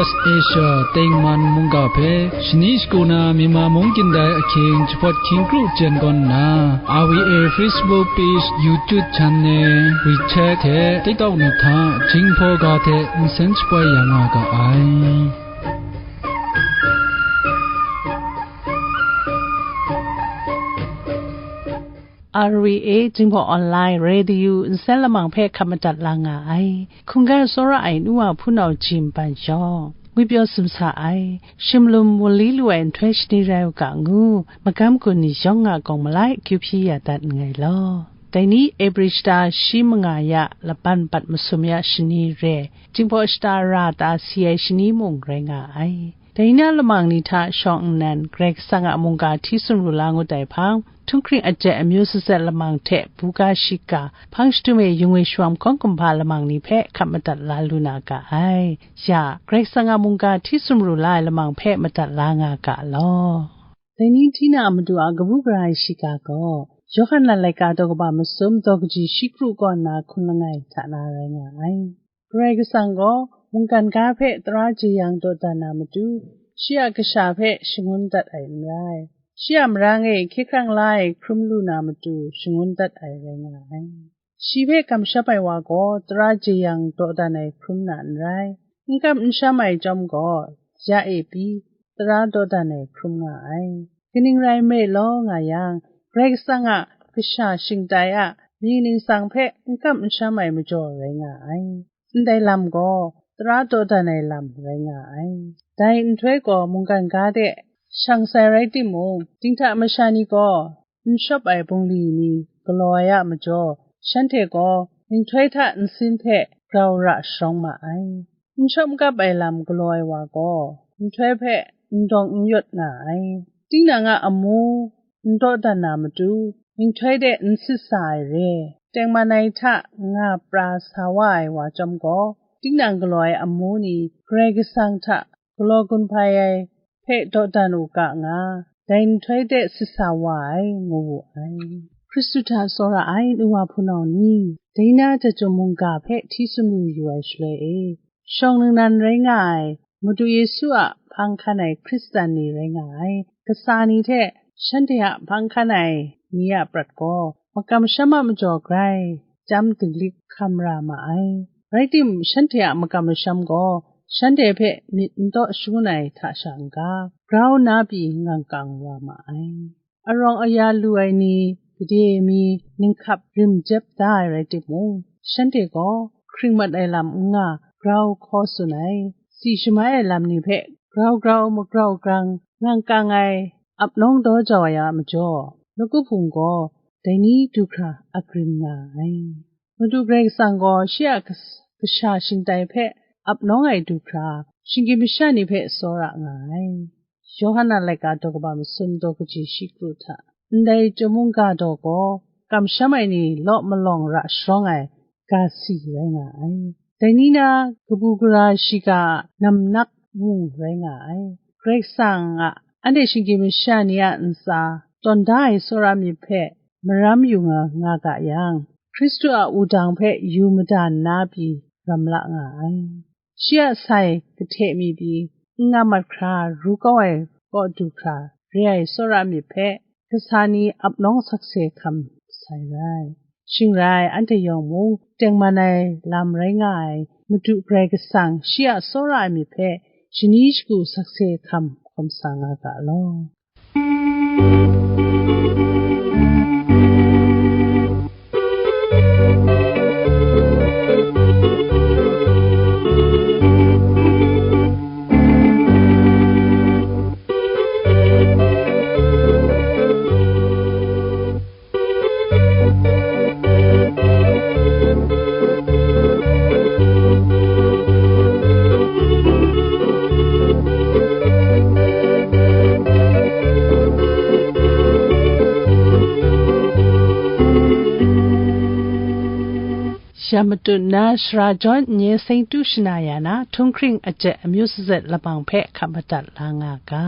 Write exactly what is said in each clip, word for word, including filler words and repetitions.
Asia tengman mungga hpe shani shagu na Myanmar mung kyin dai ahkying jahpawt hkying kru jen gawn nna, R V A Facebook page, YouTube channel, WeChat hte TikTok ni hta Jinghpaw ga hte nsen shapoi ya nga ga ai. R V A Jinghpaw Online Radio nsen lamang hpe hkap madat la nga ai. Hkungga tsawra ai nu wa hpunau Jim Ban Shaw, ngwi pyaw sumsa ai, shimlum wunli lu ai nhtoi shani rai u ga ngu, magam gun ni yawng a gawng malai akyu hpyi ya dat nngai law. Dai ni April shata shi manga ya laban bat masum ya shani re, Jinghpaw shata ra ta si ai shani mung rai nga ai. Dai na lamang ni hta shawng nnan Karai Kasang a mungga hti sumru la ngut ai hpang, htunghkring ajet amyu sazet lamang hte buga shiga, hpang shadum e yung e shawan hkawng kumhpa lamang ni hpe hkap madat la lu na ga ai. Ya, Karai Kasang a mungga hti sumru la ai lamang hpe madat la nga ga law. Dai ni Tina a madu a kabu gara ai shiga gaw, Yawhan a laika daw kaba masum daw kaji shi kru kaw nna hkun langai hta na rai nga ai. Karai Kasang gaw mungkan ga hpe tara jeyang dawdan na matu, shi a kasha hpe shangun dat ai n rai. Shi a marang e hkye hkrang la ai hkrum lu na matu shangun dat ai rai nga ai. Shi hpe kamsham ai wa gaw tara jeyang dawdan ai hkrum na n rai, n kam n sham ai chyawm gaw, ya e pyi, tara dawdan ai hkrum nga ai. Kaning rai nme law nga yang, Karai Kasang a kasha shingtai a mying ningsang hpe n kam n sham ai majaw rai nga ai. Ndai lam gaw tara dawdan ai lam rai nga ai. Dai nhtoi gaw mungkan ga de shang sai rai timung, dinghta masha ni gaw n shawp ai bungli ni galaw ai a majaw, shanhte gaw nhtoi hta nsin hpe grau ra sharawng ma ai. N shawp n kap ai lam galaw ai wa gaw, nhtoi hpe n dawng n yawt nga ai. Tinang a amu n dawdan na matu, nhtoi de n sit sa ai re, tengman ai hta nga pra sa wa ai wa chyawm gaw, tinang galaw ai amu ni Karai Kasang hta galaw gun hpai ai hpe dawdan u ga nga, dai nhtoi de sit sa wa ai, ngu wu ai. Hkristu hta tsawra ai nu wa hpunau ni, dai na jahtum mungga hpe hti sumru yu ai shaloi e, shawng ningnan rai nga ai, Madu Yesu a hpang hkan ai Hkristan ni rai nga ai, kasa ni hte shanhte a hpang hkan ai ni a prat gaw, makam masham a majaw grai chyam dinglik hkam ra ma ai. Rai timung, shanhte a makam masham gaw shanhte hpe myit n taw shangun ai hta sha n-ga, grau nna pyi ngang kang wa ma ai. Arawng aya lu ai ni, gade mi, ninghkap rim jep da ai rai timung, shanhte gaw hkring mat ai lam n nga, grau hkaw tsun ai, si shamai ai lam ni hpe grau grau magrau grang ngang kang ai, ap nawng daw jau ai a majaw, nawku hpung gaw dai ni du hkra agrin nga ai. Madu Karai Kasang gaw shi a kas-, kasha shingtai hpe ap nawng ai du hkra, shinggyim masha ni hpe tsawra nga ai. Yawhan a laika daw kaba masum daw kaji shi kru hta, ndai chyawm mungga daw gaw, kamsham ai ni law malawng ra sharawng ai ga si rai nga ai. Dai ni na kabu gara shiga a namnak mung rai nga ai. Karai Kasang a anhte shinggyim masha ni a ntsa tawn da ai tsawra myit hpe maram yu nga, nga ga yang, Hkristu a wudang hpe yu mada nna pyi ram la nga ai. Shi a sai kahte mi pyi n nga mat hkra ru kau ai kaw du hkra re ai tsawra myit hpe kasa ni ap nawng sakse hkam sai rai. Shing rai, anhte yawng mung tengman ai lam rai nga ai Madu Karai Kasang shi a tsawra ai myit hpe shani shagu sakse hkam hkawm sa nga ga law. Ya matut nna, Sara John Nye Seng Tu Shana Ya Na, Htunghkring Ajet Amyu Sazet Labang hpe hkap madat la nga ga.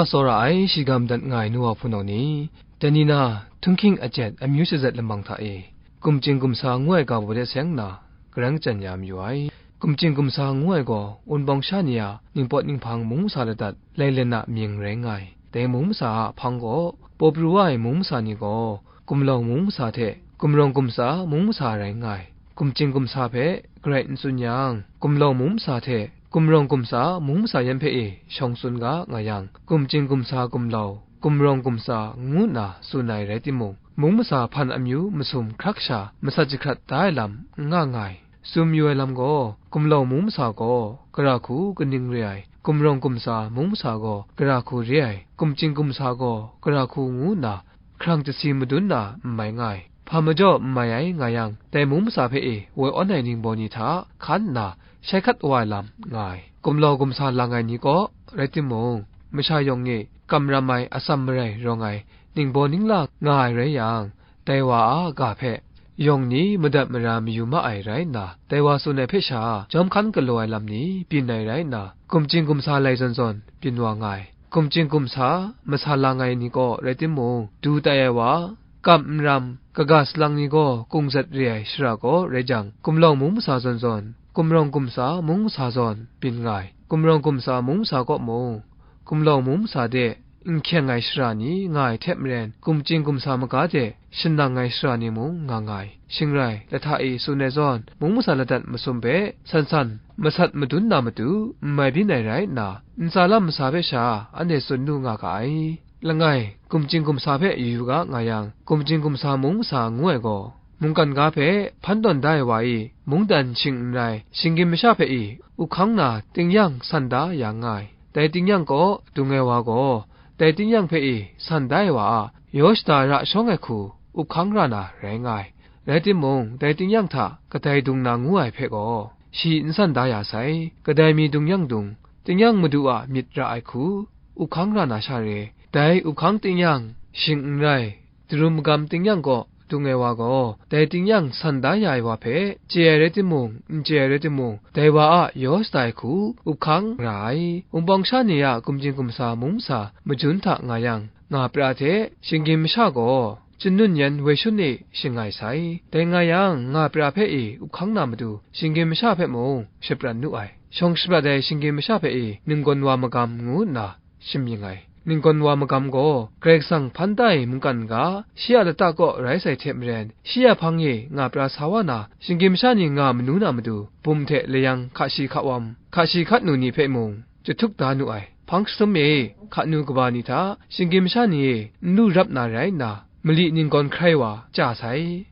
Tsawra ai shigam dat nga ai nu wa hpunau ni, dai ni na, htunghking ajet amyu shazet lamang hta e, gumchying gumsa ngu ai ga baw de seng nna, karang chyan ya mayu ai. Gumchying gumsa ngu ai gaw, Wunpawng sha ni a ningpawt ninghpang mung masa ladat, lailen a mying rai nga ai. Dai mung masa a hpang gaw, paw pru wa ai mung masa ni gaw, gumlau mung masa hte gumrawng gumsa mung masa rai nga ai. Gumchying gumsa hpe garai n tsun yang, gumlau mung masa hte gumrawng gumsa mung masa yan hpe e shawng tsun ga nga yang, gumchying gumsa gumlau, gumrawng gumsa ngu nna tsun ai rai timung, mung masa hpan amyu masum hkrak sha masat jahkrat da ai lam n nga nga ai. Tsun mayu ai lam gaw, gumlau mung masa gaw gara hku kaning re ai, gumrawng gumsa mung masa gaw gara hku re ai, gumchying gumsa gaw gara hku ngu nna, hkrang chyasi madun na n mai nga ai. Hpa majaw n mai ai nga yang, dai mung masa hpe e woi awn ai ningbaw ni hta hkan nna shai hkat wa ai lam nga ai. Gumlau gumsa lang ai ni kaw rai timung, masha yawng e kamram ai atsam marai rawng ai ningbaw ningla nga ai rai yang, dai wa a ga hpe yawng ni madat mara mayu ma ai rai nna, dai wa tsun ai hpe sha, jawm hkan galaw ai lam ni byin ai rai nna, gumchying gumsa lai zawn zawn byin wa nga ai. Gumchying gumsa masa lang ai ni kaw rai timung, du tai ai wa, kam n ram, kaga salang ni gaw kungzat re ai shara gaw rai jang, gumlau mung masa zawn zawn, gumrawng gumsa mung masa zawn byin nga ai. Gumrawng gumsa mung masa kaw mung, gumlau mung masa de, n hkyeng ai shara ni nga ai hte maren, gumchying gumsa maga de shanang ai shara ni mung nga nga ai. Shing rai, lahta e tsun ai zawn, mung masa ladat masum hpe san san masat madun na matu n mai byin ai rai nna, ntsa lam masa hpe sha anhte tsun lu nga ga ai. Langai, gumchying gumsa hpe yu yu ga nga yang, gumchying gumsa mung masa ngu ai gaw, mungkan ga hpe hpan tawn da ai wa e, mungdan shing n rai, shinggyim masha hpe e, uhkang na tingnyang san da ya nga ai. Dai tingnyang kaw dung ai wa gaw, dai tingnyang hpe e san da ai wa a yaw shada ra shawng ai hku, uhkang ra na rai nga ai. Rai timung, dai tingnyang hta kadai dung na ngu ai hpe gaw, shi n san da ya sai. Kadai mi dung yang dung, tingnyang madu a myit ra ai hku, uhkang ra na sha re, dai uhkang tingnyang shing n rai, darum magam tingnyang kaw dung ai wa gaw, dai tingnyang san da ya ai wa hpe, chye ai rai timung, n chye ai rai timung, dai wa a yaw shada ai hku, uhkang ra ai. Wunpawng sha ni a gumchying gumsa mung masa majun hta nga yang, nga pra hte shinggyim masha gaw, chyanun yan woi shun e shangai sai. Dai nga yang, nga pra hpe e uhkang na matu, shinggyim masha hpe mung shapran nu ai. Shawng shaprat ai shinggyim masha hpe e ninggawn wa magam ngu nna, shamying ai. Ninggawn wa magam gaw, Karai Kasang hpan da ai mungkan ga, shi a lata kaw rai sai hte maren, shi a hpang e nga pra sa wa na, shinggyim masha ni nga manu na matu, bum hte layang hka shi hka wam, hka shi hkat nu ni hpe mung, jahtuk da nu ai. Hpang jahtum e, hka nu kaba ni hta, shinggyim masha ni e n lu rap na rai nna, mali ninggawn hkrai wa chya sai.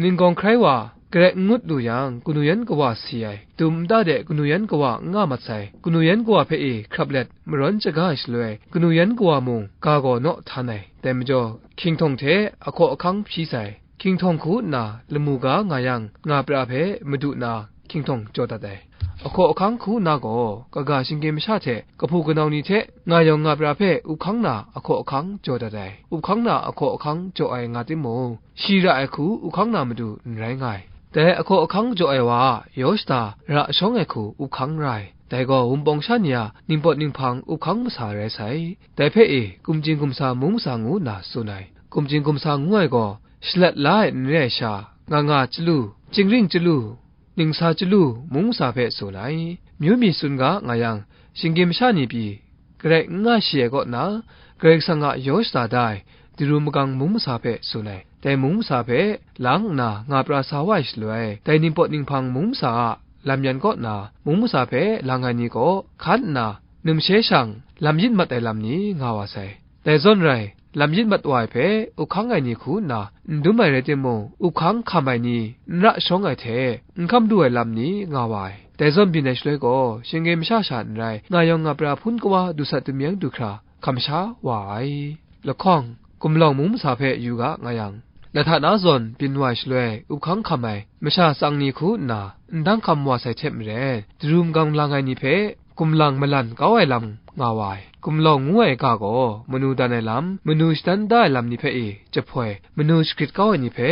Ninggawn hkrai wa, garai n ngut lu yang, kanu yan kawa si ai, dum nta de kanu yan kawa n nga mat sai, kanu yan kawa hpe e hkrap let marawn shaga ai shaloi, kanu yan kawa mung ga gaw naw htan ai. Dai majaw, hkyinghtawng hte ahkaw ahkang hpyi sai. Hkyinghtawng hku nna lamu ga nga yang, nga pra hpe madu na hkyinghtawng jaw dat ai. Ahkaw ahkang hku nna gaw, kaga shinggyim masha hte kahpu kanau ni hte nga yawng nga pra hpe uhkang na ahkaw ahkang jaw dat ai. Uhkang na ahkaw ahkang jaw ai nga timung, shi ra ai hku uhkang na matu n rai nga ai. Dai ahkaw ahkang jaw ai wa a yaw shada ra shawng ai hku uhkang ra ai. Dai gaw Wunpawng sha ni a ningpawt ninghpang uhkang masa rai sai. Dai hpe e gumchying gumsa mung masa ngu nna tsun ai. Gumchying gumsa ngu ai gaw, shalat la ai n re ai sha, nga nga chyalu, chyingring chyalu, ningsa chyalu mung masa hpe tsun ai. Myu mi tsun ga nga yang, shinggyim masha ni pyi, garai n nga shi ai kaw na, Karai Kasang a yaw shada da ai, daru magang mung masa hpe tsun ai. Dai mung masa hpe lang nna nga pra sa wa ai shaloi, dai ningpawt ninghpang mung masa a lam yan kaw na, mung masa hpe lang ai ni gaw hkan nna, numshe shang lam yit mat ai lam ni nga wa sai. Dai zawn rai, lam yit mat wa ai hpe uhkang ai ni hku nna n dum ai rai timung, uhkang hkam ai ni n ra shawng ai hte n hkam lu ai lam ni nga wa ai. Dai zawn byin ai shaloi gaw, shinggyim masha sha n rai, nga yawng nga pra hpun kawa du sat du myeng du hkra hkam sha wa ai. Lahkawng, gumlau mung masa hpe yu ga nga yang, lahta na zawn byin wa ai shaloi, uhkang hkam ai masha tsang ni hku nna n dang hkam wa sai hte maren, daru magang lang ai ni hpe gumlang malan kau ai lam nga wa ai. Gumlau ngu ai ga gaw, manu dan ai lam, manu shadan da ai lam ni hpe e jahpoi, manu shagrit kau ai ni hpe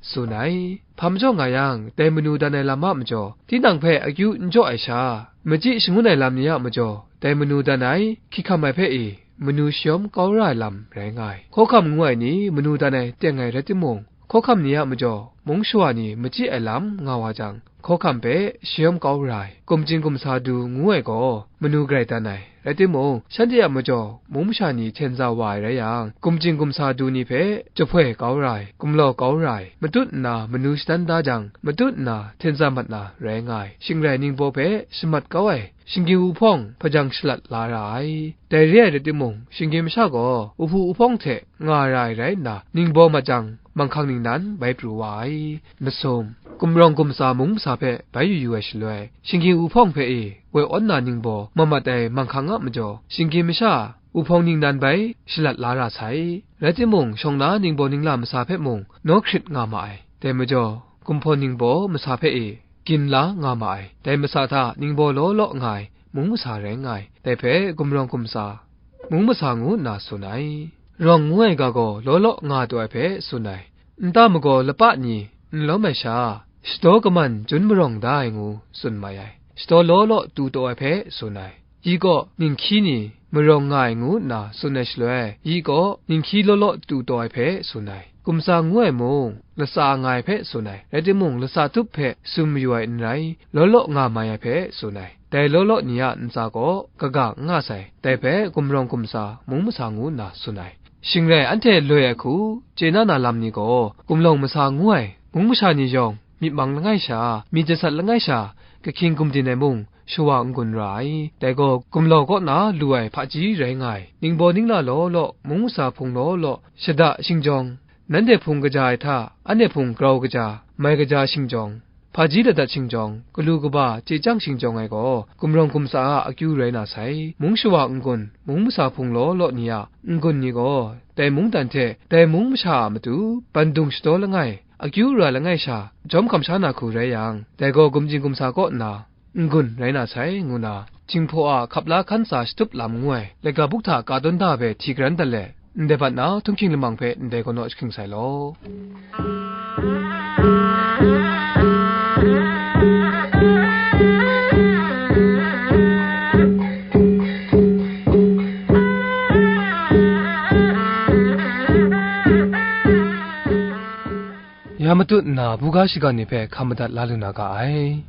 tsun ai. Hpa majaw nga yang, dai manu dan ai lam a majaw, tinang hpe akyu n jaw ai sha, machyi shangun ai lam ni a majaw, dai manu dan ai, hkyihkam ai hpe e manu shayawm kau ra ai lam rai nga ai. Hkawhkam ngu ai ni manu dan ai teng ai rai timung, hkawhkam ni a majaw mung shawa ni machyi ai lam nga wa jang, hkawhkam hpe shayawm kau ra ai. Gumjing gumsa du ngu ai gaw manu grai dan ai, rai timung, shanhte a majaw mung masha ni hten za wa ai rai yang, gumjing gumsa du ni hpe jahpoi kau ra ai, gumlau kau ra ai, matut nna manu shadan da jang, matut nna hten za mat na rai nga ai, shing rai ningbaw hpe shamat kau ai, shinggyim wuhpawng hpajang shalat la ra ai. Dai re ai rai timung, shinggyim masha gaw wuhpu wuhpawng hte nga ra ai rai nna, ningbaw mat jang, manghkang ningnan bai pru wa ai. Masum, gumrawng gumtsa mung masa hpe bai yu yu ai shaloi, shinggyim wuhpawng hpe e woi awn na ningbaw mamat ai manghkang a majaw, shinggyim masha wuhpawng ningnan bai shalat la ra sai. Rai timung, shawng na ningbaw ningla masa hpe mung nawhkrit nga ma ai. Dai majaw, gumhpawn ningbaw masa hpe e gin la nga ma ai. Dai masa hta ningbaw law law nga ai mung masa rai nga ai. Dai hpe gumrawng gumtsa mung masa ngu nna tsun ai. Rawng ngu ai ga gaw law law nga taw ai hpe tsun ai. Nta magaw lapa ni n lawm ai sha, shadaw kaman jun marawng da ai ngu tsun mai ai. Shadaw law law tu taw ai hpe tsun ai. Yi kaw ninghkyi ni marawng nga ai ngu nna tsun ai shaloi, yi kaw ninghkyi law law tu taw ai hpe tsun ai. Gumtsa ngu ai mung, latsa nga ai hpe tsun ai, rai timung, latsa tup hpe tsun mayu ai n rai, law law nga mai ai hpe tsun ai. Dai law law ni a ntsa gaw kaga n nga sai, dai hpe gumrawng gumtsa mung masa ngu nna tsun ai. Shing rai anhte loi ai hku chye na na lam ni gaw, gumlawng masa ngu ai mung masha ni yawng myit mang langai sha, myit jasat langai sha, kahkying gumdin ai mung, shawa n-gun ra ai. Dai gaw gumlau kaw na lu ai hpaji rai nga ai. Ningbaw ningla law law, mung masa hpung law law, shada shingjawng, nanhte hpung kaja ai hta, anhte hpung grau kaja, mai kaja shingjawng, hpaji ladat shingjawng, galu kaba chye chyang shingjawng ai gaw, gumrawng gumtsa a akyu rai na sai. Mung shawa n-gun, mung masa hpung law law ni a n-gun ni gaw, dai mungdan hte dai mung masha a matu bandung shadaw langai, akyu ra langai sha, jawm hkam sha na hku rai yang, dai gaw gumjing gumsa kaw nna, n-gun rai na sai, ngu na, Jinghpaw a hkap la hkan tsa shatup lam ngu ai, laika buk hta ka tawn da ai hpe hti karan dat let, ndai bat na htunghking lamang hpe ndai gaw naw jahking sai law. Ya matut nna, buga shiga ni hpe hkam madat la lu na ga ai.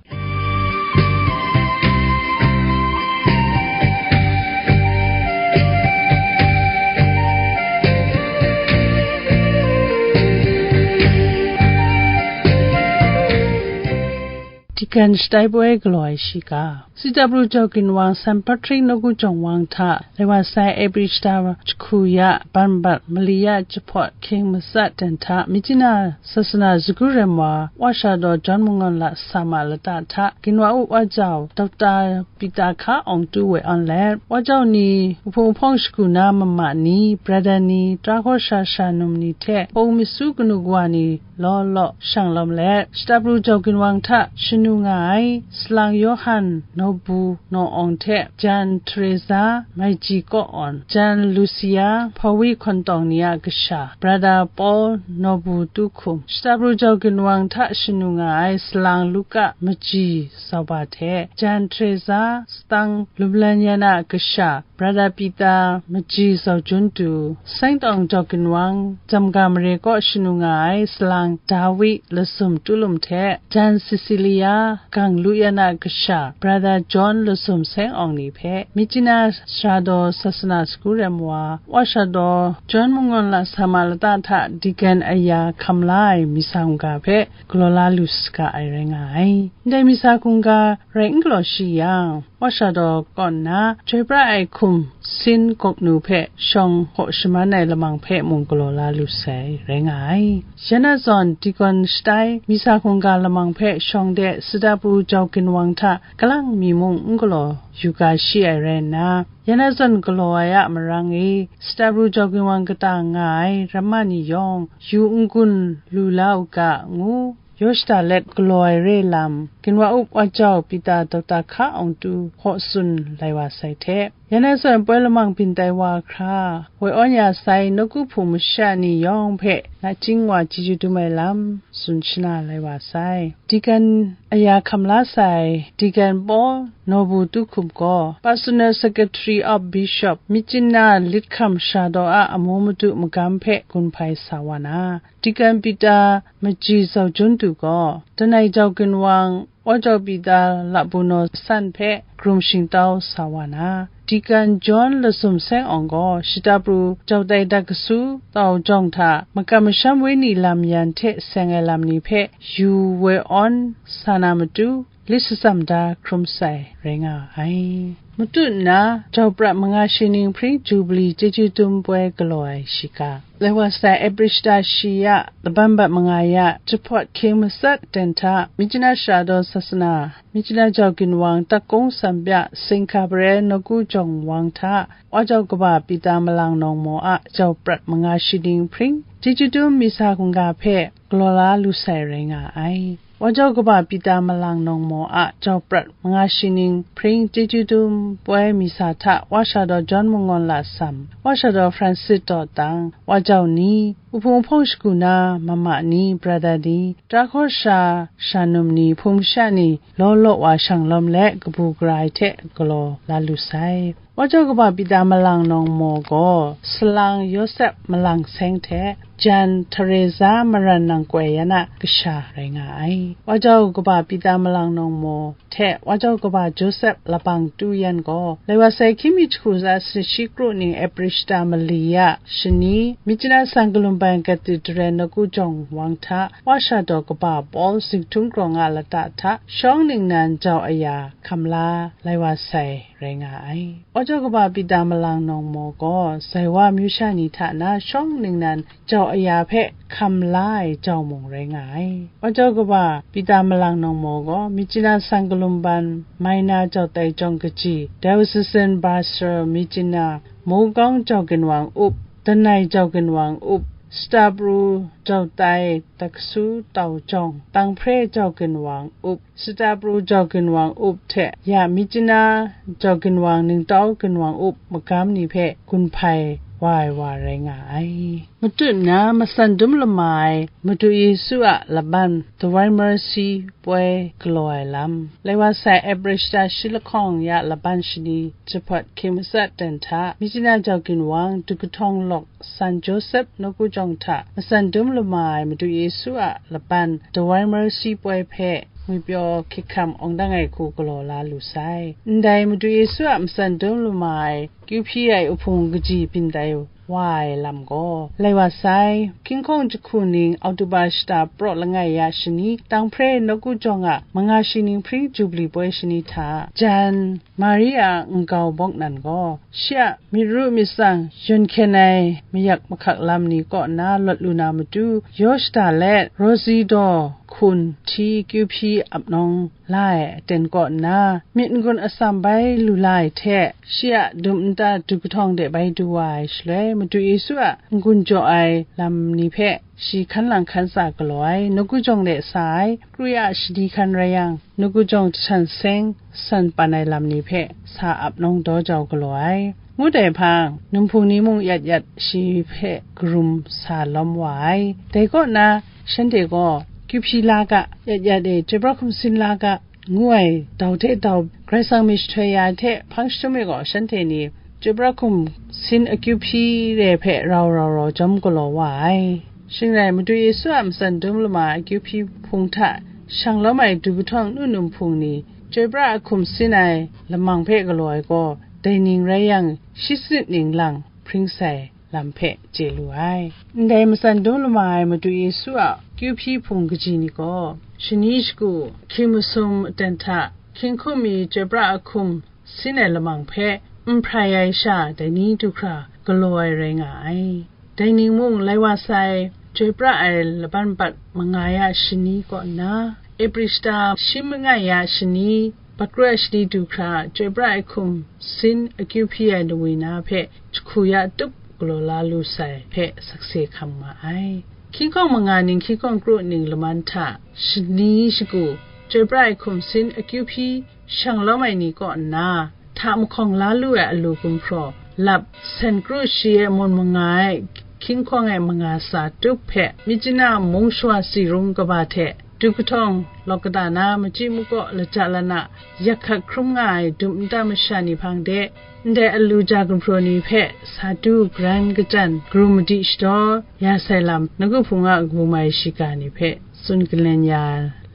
Deacon shatai poi galaw ai shiga. Sita pru jau ginwang San Patrick nawku jawng wang hta, Lai wa sai April shata jahku ya, ban bat mali ya jahpawt hkying matsat dan hta, Myitkyina sasana sagu rem wa, wa sha daw John Mangawn Lat Sama lata hta, ginwa u wa jau, Doctor Pita Hka Awng Tu woi awn let, wa jau ni, uhpung uhpawng shagu na mama ni, brother ni, tara hkawsha sha num ni hte, hpung myit su kanu kawa ni, law law shang lawm let, shata pru jau ginwang hta shanu nga ai, Salang Yawhan Nawbu Naw Awng hte Jan Teresa Maiji Kaw Awn, Jan Lucia Hpawi Hkawntawng ni a kasha, Brother Paul Nawbu Tu Hkum, shata pru jau ginwang hta shanu nga ai, Salang Luka Maji Zauba hte Jan Teresa Stang Lumlan Yan a kasha, Brother Pita Maji Zaw Jun Tu, Seng Tawng Jau Ginwang, Jamga Mare kaw shanu nga ai Salang Dawi Lasum Tulum hte, Jan Cecilia Gang Lu Yan a kasha, Brother John Lasum Seng Awng ni hpe, Myitkyina Sara Daw Sasana Sagu Rem Wa, Wa Sha Daw John Mangawn Lat Sama lata hta Deacon aya hkam la ai Misa hkungga hpe galaw la lu saga ai rai nga ai. Ndai Misa hkungga rai n galaw shi yang, Wa Sha Daw kaw nna, Chyoi Pra Ai Hkum sin gawk nu hpe shawng hkaw shaman ai lamang hpe mung galaw la lu sai rai nga ai. Ya na zawn, Deacon shatai, Misa hkungga lamang hpe shawng de, Sita pru jau ginwang hta kalang mi mung n galaw yu ga shi ai rai nna, ya na zawn galaw ai a marang e, Sita pru jau ginwang kata nga ai ramma ni yawng, yu n-gun lu la u ga, ngu yaw shada let galaw ai re lam, ginwa up wa jau Pita Dokta Hka Awng Tu hkaw tsun lai wa sai hte, Ya na zawn poi lamang byin tai wa hkra, woi awn ya sai nawku hpung masha ni yawng hpe nachying wa chyeju dum ai lam tsun shana lai wa sai. Deacon aya hkam la sai, Deacon Paul Nawbu Tuhkum gaw, Personal Secretary of Bishop Myitkyina Lit Hkam Sara Daw a amu madu magam hpe gun hpai sa wa na, Deacon Peter Maji Zaujun Du gaw, Danai Jau Ginwang, Wa Jau Peter Labunaw San hpe karum shingtau sa wa na, Deacon John Lasum Seng Awng gaw, Shata Pru Jau Tai Dakasu Tau Jawng hta, makam masham wenyi lam yan hte seng ai lam ni hpe yu woi awn sa na matu, lit shatsam da hkrum sai rai nga ai. Matu nna, Jau prat manga shi ning hpring Jubili chyeju dum poi galaw ai shiga. Lai wa sai, April shata shi ya, laban bat manga ya, Jahpawt hkying matsat ten hta, Myitkyina Sara Daw Sasana, Myitkyina Jau Ginwang, Takung Sambya, Singkha Bare, Nawku Jawng Wang hta, Wa Jau Kaba Pita Malang Nawng Maw a Jau prat manga shi ning hpring, chyeju dum misa hkungga hpe galaw la lu sai rai nga ai. Wa Jau Kaba Pita Malang Nawng Maw a Jau prat manga shi ning hpring chyeju dum poi misa hta, Wa Sara Daw John Mangawn Lasam, Wa Sara Daw Francis Daw Tang, Wa Jau ni, Uhpung Hpawng Shagu na mama ni, brada ni, Tara Hkaw Sha, sha num ni, hpung masha ni, law law wa shang lawm let kabu gara ai hte galaw la lu sai. Wa Jau Kaba Pita Malang Nawng Maw gaw, Salang Yawsep Malang Seng hte Jan Teresa Maran Nang Koi Yan a kasha rai nga ai. Wa Jau Kaba Pita Malang Nawng Maw hte Wa Jau Kaba Joseph Labang Tu Yan gaw, lai wa sai hkying mi jahku tsa sanit shi kru ning April shata mali ya shani, Myitkyina San Kalumban Cathedral Nawku Jawng Wang hta, Wa Sara Daw Kaba Paul Zinghtun Krawng a lata hta, shawng ningnan jau aya hkam la lai wa sai rai nga ai. Wa Jau Kaba Pita Malang Nawng Maw gaw, Zaiwa myu sha ni hta na shawng ningnan jau aya hpe hkam la ai jau mung rai nga ai. Wa Jau Kaba Pita Malang Nawng Maw gaw, Myitkyina San Kalumban, Maina Jau Tai Jawng Kaji, Diocesan Pastor Myitkyina, Mukong Jau Ginwang Up, Danai Jau Ginwang Up, Shata Pru Jau Tai Dakasu Tau Jawng, Tanghpre Jau Ginwang Up, Shata Pru Jau Ginwang Up hte ya Myitkyina Jau Ginwang Ningtau Ginwang Up magam ni hpe gun hpai wa ai wa rai nga ai. Matu nna, matsan dum lama ai Madu Yesu a laban Divine Mercy poi galaw ai lam. Lai wa sai, April shata shi lahkawng ya laban shani, Jahpawt hkying matsat ten hta, Myitkyina Jau Ginwang, Dukatawng Lawk, San Joseph Nawku Jawng hta, matsan dum lama ai Madu Yesu a laban Divine Mercy poi hpe ngwipyaw hkyihkam awng dang ai hku galaw la lu sai. Ndai Madu Yesu a matsan dum lama ai kyu hpyi ai uhpung kaji byin tai wa ai lam gaw, lai wa sai, hkying hkawng jahku ning Oktoba shata praw langai ya shani, Tanghpre Nawku Jawng a manga shi ning hpring Jubili poi shani hta, jan Maria nkau bawk nan gaw, shi a myit ru myit tsang yawn hkyen ai mayak mahkak lam ni kaw nna lawt lu na matu, yaw shada let, Rosi daw hkun hti kyu hpyi ap nawng la ai aten kaw nna, myit n-gun atsam bai lu la ai hte, shi a dum nta du kahtawng de bai du wa ai shaloi, Madu Yesu a n-gun jaw ai lam ni hpe shi hkan lang hkan tsa galaw ai, nawku jawng de sa ai, kru ya shani hkan rai yang, nawku jawng jahtan seng san pan ai lam ni hpe sa ap nawng daw jau galaw ai. Ngut ai hpang, num hpung ni mung yat yat shi hpe karum sa lawm wa ai. Dai kaw na, shanhte gaw, kyu hpyi la ga, yat yat e chyoi pra hkum sin la ga, ngu ai dau hte dau, Karai Kasang myit jahtoi ya ai hte hpang jahtum e gaw, shanhte ni chyoi pra hkum sin akyu hpyi re hpe rau rau rau jawm galaw wa ai. Shing rai, Madu Yesu a matsan dum lama akyu hpyi hpung hta shang lawm ai du kahtawng nu num hpung ni, chyoi pra ahkum sin ai lamang hpe galaw ai gaw, dai ning rai yang, shi sanit ning lang hpring sai lam hpe chye lu ai. Ndai matsan dum lama ai Madu Yesu a kyu hpyi hpung kaji ni gaw, shani shagu, hkying masum aten hta, hkying hkum mi chyoi pra ahkum sin ai lamang hpe n hprai ai sha, dai ni du hkra galaw ai rai nga ai. Dai ning mung, lai wa sai, chyoi pra ai laban bat manga ya shani kaw nna, April shata shi mangai ya shani, Patgra shani du hkra, chyoi pra ai hkum sin akyu hpyi ai lawi na hpe jahku ya tup galaw la lu sai hpe sakse hkam ma ai. Hkying hkawng manga ning hkying hkawng kru ning laman hta, shani shagu, chyoi pra ai hkum sin akyu hpyi shang lawm ai ni kaw nna, hta mahkawng la lu ai alu gumhpraw, lap, sen kru shi ai mun manga ai hkying hkawng e manga sa tup hpe, Myitkyina mung shawa tsi rung kaba hte du kahtawng, lawk kata na machyi makaw lata lana yak hkat hkrum nga ai dum nta masha ni hpang de, ndai alu ja gumhpraw ni hpe sa du, karan kachyan, karum madi shadaw ya sai lam, nawku hpung a kabu mai shiga ni hpe tsun galen ya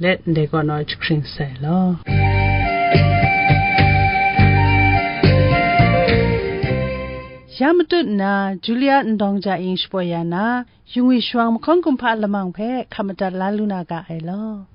let, ndai kaw naw jahkring sai law. Ya matut nna, Julia Ndawng Ja Ying shapoi ya na, Yungwi Shawang mahkawn kumhpa lamang hpe hkap madat la lu na ga ai law.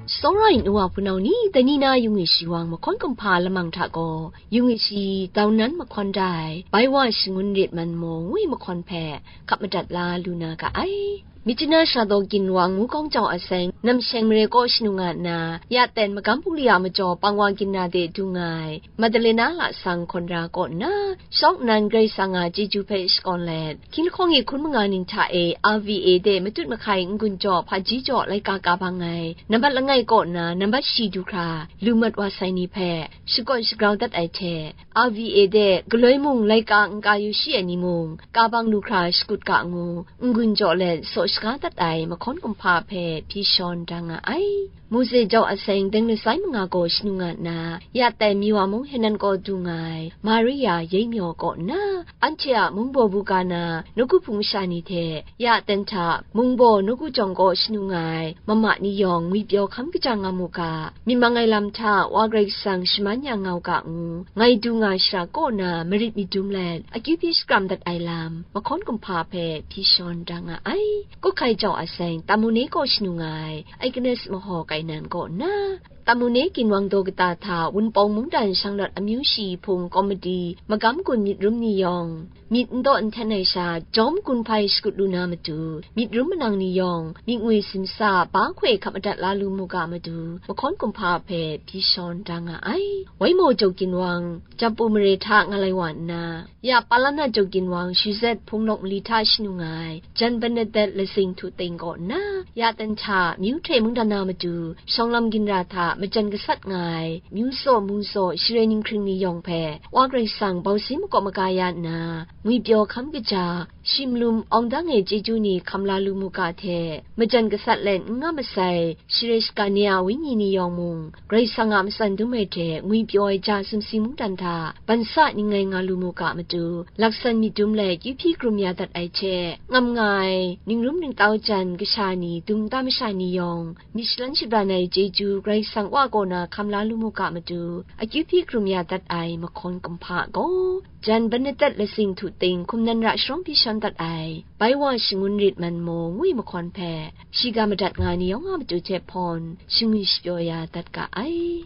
Tsawra ai nu wa hpunau ni, dai ni na Yungwi Shawang mahkawn kumhpa lamang hta gaw, Yungwi Shi Tau Nan mahkawn da ai, Bai Wa Shangun Rit Man Maw ngu ai mahkawn hpe hkap madat la lu na ga ai. Myitkyina Sha Daw Ginwang ngu kawng jau a seng, Namsheng mare kaw shanu nga nna, ya ten magam bungli a majaw pang wa ginra de du nga ai, Madalena Lasang hkawn ra kaw nna, shawng nnan Karai Kasang a chyeju hpe shakawn let, hkying lahkawng e hkun manga ning hta e R V A de matut mahkai n-gun jaw hpaji jaw laika ka bang ai, nambat langai kaw nna nambat shi du hkra lu mat wa sai ni hpe shakawn shagrau dat ai hte, R V A de galoi mung laika n ka yu shi ai ni mung, ka bang lu hkra shakut ga ngu, n-gun jaw let saw shaga dat ai mahkawn kumhpa hpe hpyi shawn da nga ai. Mose jau a seng, deng lasai manga gaw shanu nga nna, ya tai Miwa mung Henan kaw du nga ai, Maria Yei Myaw kaw nna, anhte a mungbaw bu ga na nawku hpung masha ni hte, ya ten hta mungbaw nawku jawng kaw shanu nga ai mama ni yawng ngwipyaw hkam kaja nga mu ga, myit mang ai lam hta Wa Karai Kasang shaman ya nga u ga ngu, ngai du nga shara kaw na marit myit dum let, akyu hpyi shakram dat ai lam, mahkawn kumhpa hpe hpyi shawn da nga ai. Kawhkai jau a seng, Tamune kaw shanu nga ai, Agnes mahaw kai nan kaw nna, Tamune ginwang daw kata hta Wunpawng mungdan shanglawt amyu shi hpung komadi magam gun myit rum ni yawng, myit n daw n hten ai sha, jawm gun hpai shakut lu na matu, myit rum manang ni yawng, myit ngwi simsa, ba hkoi hkap madat la lu mu ga matu, mahkawn kumhpa hpe hpyi shawn da nga ai. Waimaw jau ginwang, Japu mare hta nga lai wa nna, ya Palana jau ginwang, Shuzet hpung lawk mali hta shanu nga ai, Jan Bernadette Lasing Htu Ting kaw nna, ya ten hta, myu hte mungdan na matu, shawng lam ginra hta majan gasat nga ai, myu saw mung saw, share ninghkring ni yawng hpe, Wa Karai Kasang bau si makaw maga ya nna, ngwipyaw hkam kaja, shi malum awng dang e chyeju ni hkam la lu mu ga hte, majan gasat let n nga masai, share shaga ni a wenyi ni yawng mung, Karai Kasang a matsan dum ai hte ngwipyaw ai ja sumsing mungdan hta, ban sa ning ngai nga lu mu ga matu, laksan myit dum let kyu hpyi hkrum ya dat ai hte, ngam nga ai, ningrum ningtau jan kasha ni, dum nta masha ni yawng, myit shalan shabran ai chyeju Karai Kasang Wa kaw na hkam la lu mu ga matu, akyu hpyi hkrum ya dat ai mahkawn kumhpa gaw, Jan Bernadette Lasing Htu Ting hkum nan ra sharawng hpyi shawn dat ai, Bai Wa Shangun Rit Man Maw ngu ai mahkawn hpe, shiga madat nga ni yawng a matu hte hpawn, shingwi shapyaw ya dat ga ai.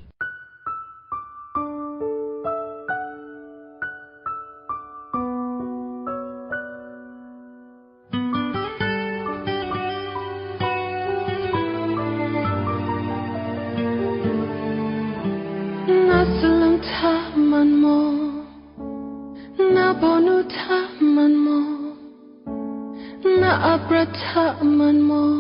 Na salang hta man maw? Na bawnu hta man maw? Na aprat hta man maw?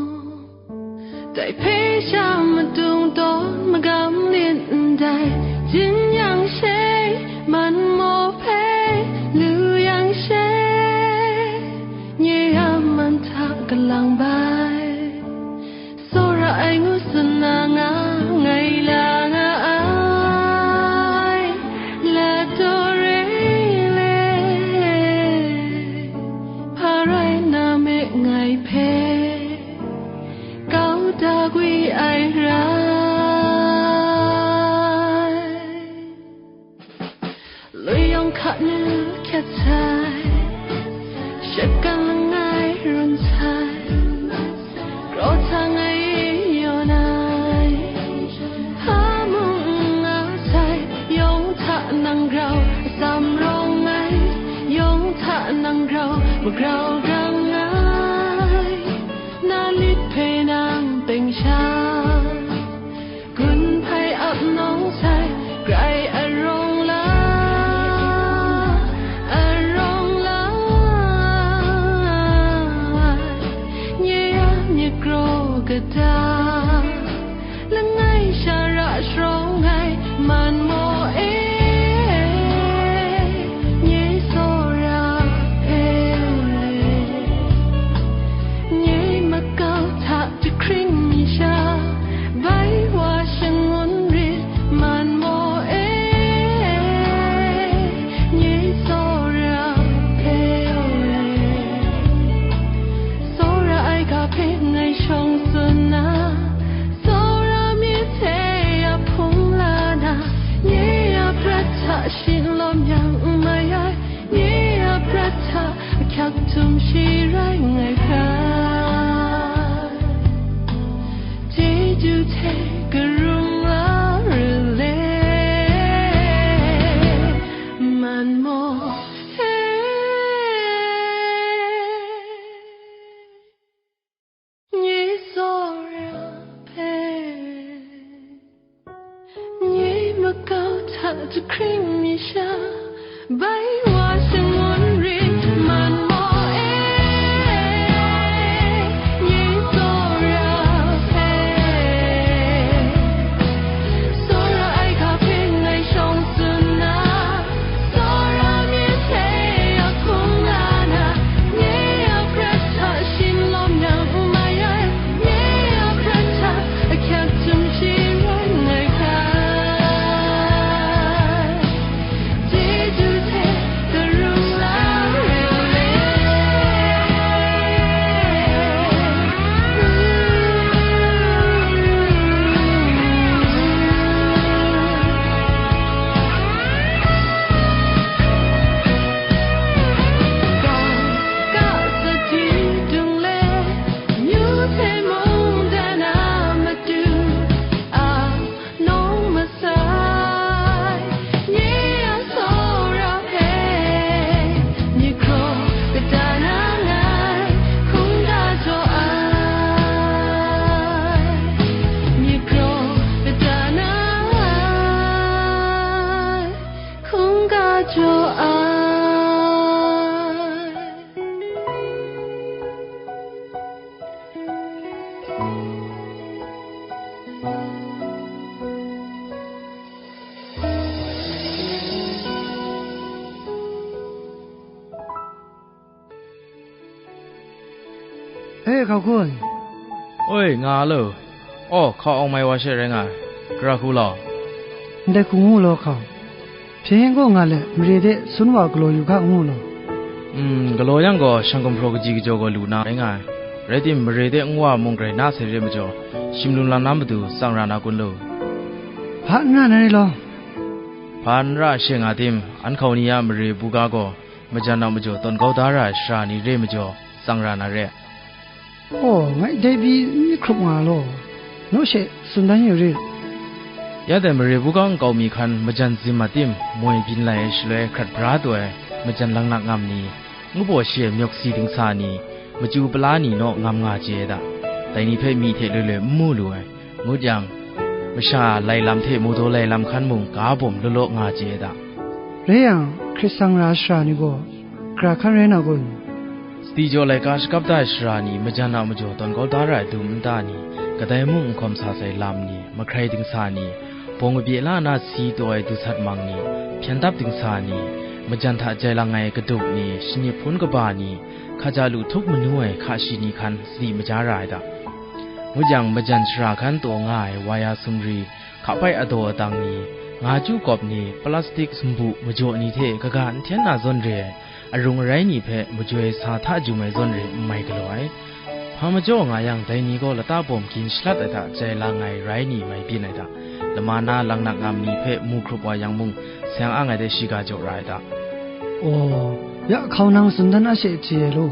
Dai hpe sha madung dawn magam lit ndai, jin yang she, man maw hpe lu yang she, nye a man hta galang bai, tsawra ai ngu tsun na nga, ngai la nga ai, la taw re le, hpa rai na me ngai hpe, kau da gwi ai rai. Lui yawng hka nu hkyat sai, shakang langai run sai, kraw hta ngai yawn ai, hpa mung n nga sai, yawng hta nang grau, atsam rawng ai, yawng hta nang grau, magrau grang ai, na lit hpe nang teng sha, gun hpai ap nawng sai, grai arawng la, arawng la, Htum shi rai ngai hka, chyeju hte karung la re le, man maw e. Nye tsawra hpe, nye makau hta jahkring mi sha, bai wa shangun rit man maw e. Nye tsawra hpe, tsawra ai hka hpe ngai shawng tsun na, tsawra myit hte a hkungga na, nye a prat hta shin lawm yang n mai ai, nye a prat hta ahkyak htum shi rai ngai hka, chyeju hte karung la re le. Ka, ka sa ti dung le, nyu hte mungdan a matu, a nawng masai, nye a tsawra hpe, nye hkraw kata na ngai hkungga jaw ai, nye hkraw kata na ngai hkungga jaw ai. E, hkau hku ai. Oi, nga lo. Aw, hkau awng mai wa she rai nga ai. Gara hku law. Ndai hku ngu law, hkau. Hpyen gaw nga let, mare de sun wa galaw yu hka, ngu law. Mm, galaw yang gaw, shang gumhpraw kaji kajaw gaw lu na rai nga ai. Rai tim, mare de nwa mung grai na sai re majaw, shim lum lam na matu tsang ra na kun lo? Hpa n ra na re law. Hpa n ra she nga tim, an hkau ni a mare buga gaw, majan a majaw tawn kau da ra ai sara ni re majaw, tsang ra na re. Aw, ngai dai pyi n myit hkrup nga law, naw she tsun dan yu rit. Ya dai mare buga nkau mi hkan majan zim mat tim, moi byin lai ai shaloi hkrat bra taw ai majan laknak ngam ni, ngu baw shi ai myawk si dingsa ni, machyu pala ni naw ngam nga chye ai da. Dai ni hpe myi hte loi loi n mu lu ai. Ngut yang, masha lai lam hte mu daw lai lam hkan mung ga bawm law law nga chye ai da. Rai yang, hkrit sang ra ai sara ni gaw, gara hkan rai na kun? Sadi jaw laika shakap da ai sara ni, majan a majaw tawn kau da ra ai dum nta ni, kadai mung n hkawm sa sai lam ni, mahkrai dingsa ni, bawng kabye la na si taw ai dusat mang ni, hpyen dap dingsa ni, majan hta jai lang ai kaduk ni, shanip hpun kaba ni, hkaja lu htup manu ai hka shi ni hkan sadi maja ra ai da. Ngut yang, majan shara hkan taw nga ai waya sumri, hkapai adaw adang ni, nga chyu kawp ni, plastik sumbu majaw ni hte kaga n hten na zawn re ai, arung arai ni hpe majoi sa hta jum ai zawn re n mai galaw ai. Hpa majaw nga yang, dai ni gaw lata bawm gin shalat ai hta jai lang ai rai ni mai byin ai da. Lama na laknak ngam ni hpe mu hkrup wa yang mung, seng ang ai de shiga jaw ra ai da. Aw, ya hkau nang tsun dan a she chye ai law.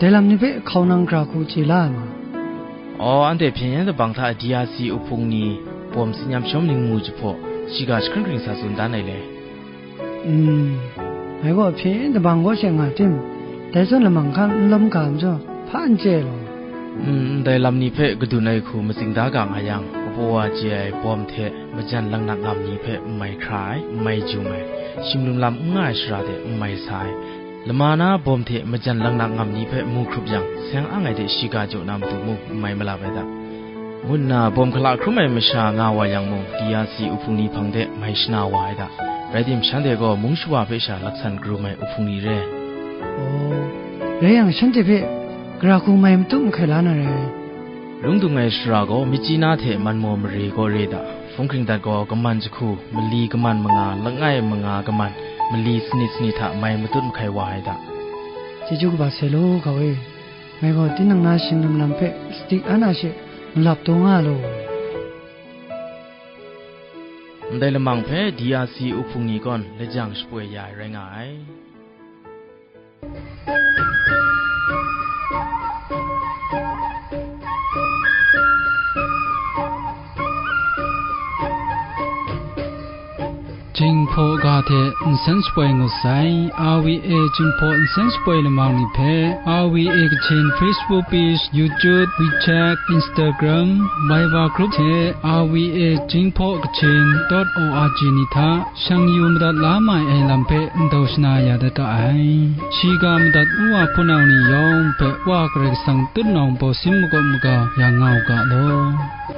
Dai lam ni hpe hkau nang gara hku chye la ai ma? Aw, anhte hpyen yen dabang hta D R C uhpung ni bawm tsin yam shawm ning mu jahpaw, shiga jahkring hkring sa tsun dan ai le. Mm, ngai gaw hpyen yen dabang gaw she nga tim, dai zawn lamang hkan n lawm ga majaw, hpa n chye ai law. Mm, ndai lam ni hpe kadun ai hku matsing da ga nga yang, kabaw wa chye ai bawm hte majan laknak ngam ni hpe n mai hkra ai, n mai jum ai, shim lum lam n nga ai sara de n mai sa ai, lama na bawm hte majan laknak ngam ni hpe mu hkrup yang, seng ang ai de shiga jaw na matu mung n mai malap ai da. Ngu nna bawm hkala hkrum ai masha nga wa yang mung, D R C uhpung ni hpang de mai shana wa ai da. Rai tim, shanhte gaw mung shawa hpe sha laksan karum ai uhpung ni re. Aw, rai yang, shanhte hpe gara hku mai matu mahkai la na rai. Lung dung ai sara gaw, Myitkyina hte Manmaw mare gaw re da. Hpung hkring dat gaw, kaman jahku, mali kaman manga, langai manga kaman, mali sanit sanit hta mai matut mahkai wa ai da. Chyeju kaba sai law, hkau e. Ngai gaw tinang na shing lam lam hpe sadi an a she malap taw nga law. Ndai lamang hpe D R C uhpung ni gaw lajang shapoi ya ai rai nga ai. hpaw ga hte nsen shapoi ngut sai. R V A Jinghpaw nsen shapoi lamang ni hpe R V A Kachin Facebook page, YouTube, WeChat, Instagram, Viber group hte R V A Jinghpaw Kachin dot O R G ni hta shang yu madat la mai ai lam hpe ndau shana ya dat ga ai. Shiga madat Wa hpunau ni yawng hpe Wa Karai Kasang tutnawng bawsin makawp maga ya nga u ga law.